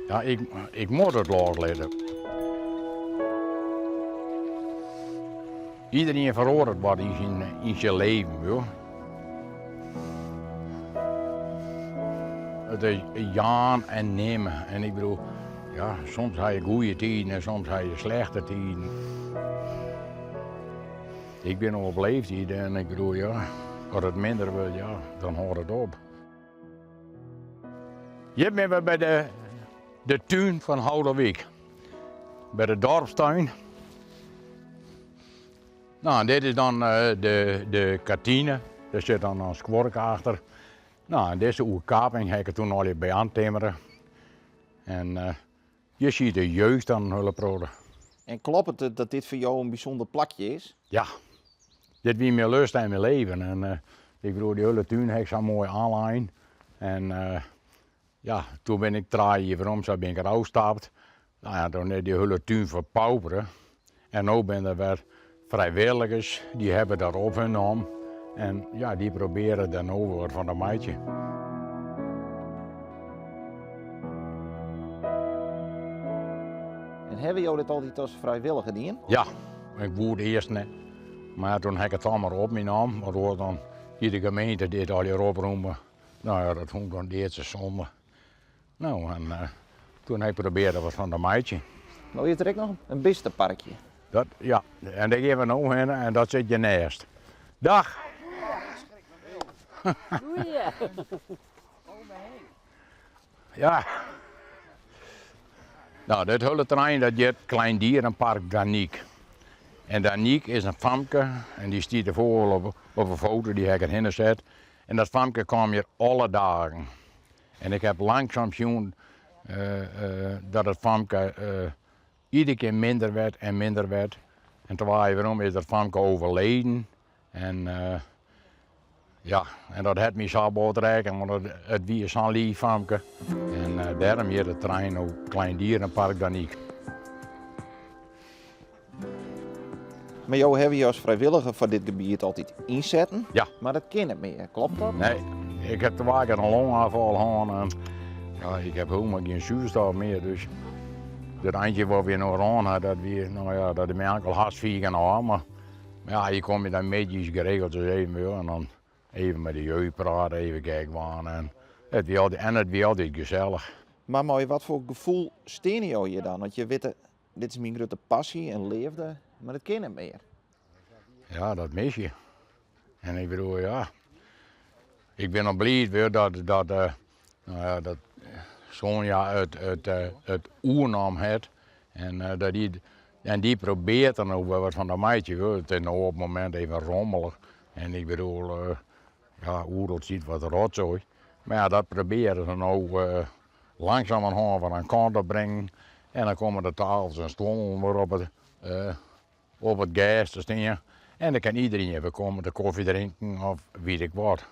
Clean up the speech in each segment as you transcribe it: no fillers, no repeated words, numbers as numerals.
Ja, ik, ik moat it loslitte. Iedereen feroaret wat yn syn, yn syn leven, joh. It is jaan en nimme. En ik bedoel, ja, soms ha je goede tiden en soms ha je slechte tiden. Ik bin al op leeftiid en ik bedoel, ja, as it minder wurdt, ja, dan hâldt it op. Hjir binne we by de, de tún fan Haulerwyk. By de dorpstuin. Nou, dit is dan eh, de, de kantine. Dêr sit dan in skuorke achter. Nou, en dizze oerkaping ha ik toen al by oantimmere. En uh, je ziet de jeugd dan in hiele protte. En kloppet it dat dit foar jo in bysûnder plakje is? Ja, dit wie myn lust en myn leven. En uh, ik bedoel, dy hiele tún ha ik sa moai oanlein. En uh, ja, toen bin ik trije jier werom, sa bin ik der ôfstapt. Nou ja, toen is dy hiele tún ferpaupere. En no binne der wer frijwilligers, dy hawwe dat op hun nommen. En ja, dy probearje der no wer wat fan te meitsjen. En hawwe jo dit altyd as frijwilliger dien? Ja, ik woe it earst net. Mar toen ha ik it dan mar op my nommen, want oars dan hie de gemeente dit allegear opromme. Nou ja, dat fûn ik dan deadse sonde. Nou, en uh, toen ha ik probearre wat fan te meitsjen. No is der ek noch in bisteparkje. Dat, ja, en dêr gean we no hinne en dat sit hjir neist. Dag! Goeie. Ja. Nou, dit hiele terrein dat hjit Klein Dierenpark Daniek. En Daniek is in famke en dy stiet derfoar op, op in foto, dy ha ik derhinne set. En dat famke kaam hjir alle dagen. En ik ha langsaam sjoen dat it famke iedere kear minder wurdt en minder wurdt. En twa jier werom is dat famke overleden. En ja, en dat hat my sa bot rekke, want it, it wie sa'n lief famke. En dêrom hjit it terrein no Klein Dierenpark Daniek. Mar jo hawwe jo as frijwilliger foar dit gebiet altyd ynsetten. Ja. Mar dat kin net mear, kloppet dat? Nee, ik ha twa kear in longaanfal hân en ja, ik ha hielendal gjin soerstof mear. Dus dat eintje wat we noch oan ha, dat wie, no ja, dat is my ankel hast fier genôch. Mar ja, je komme dan middeis geregeld ris even by en dan even mei de jeugd prate, even gek dwaan en it wie altyd, en it wie altyd gesellich. Mar mei wat foar gefoel steane jo hjir dan? Want je witte, dit is myn grutte passy en leafde, mar dat kin net mear. Ja, dat mis je. En ik bedoel, ja, ik bin al bliid weer dat, dat, uh, nou ja, dat Sonja it, it, uh, it oernommen hat. En, uh, dat dy, en dy probearret der no wer wat fan te meitsjen. It is no op it momint even rommelich. En ik bedoel, ja, oeral sit wat rotsoai. Mar ja, dat probearje se no langsumerhân wer in kant op bringen. En dan komme de tafels en stuollen wer op it, op it gers te stean. En dan kin iedereen even komme te kofje drinken of weet ik wat.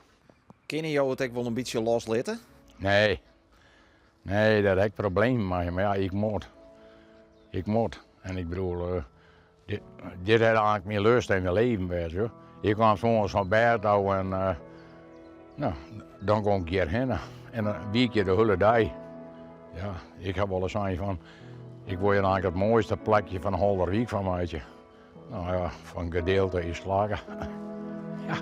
Kinne jo it ek wol in bytsje loslitte? Nee. Nee, dêr ha ik problemen mei. Mar ja, ik moat. Ik moat. En ik bedoel, dit, dit hat eigentlik myn lust en myn leven west. Hoor. Ik kwam soms fan bêd ôf en uh, nou, dan gie ik hjir hinne. En dan wie ik hjir de hiele dei. Ja, ik ha wolris sein fan, ik wol hjir eigentlik it moaiste plakje fan Haulerwyk fan meitsje. Nou ja, fan gedeelte is slagge. Ja.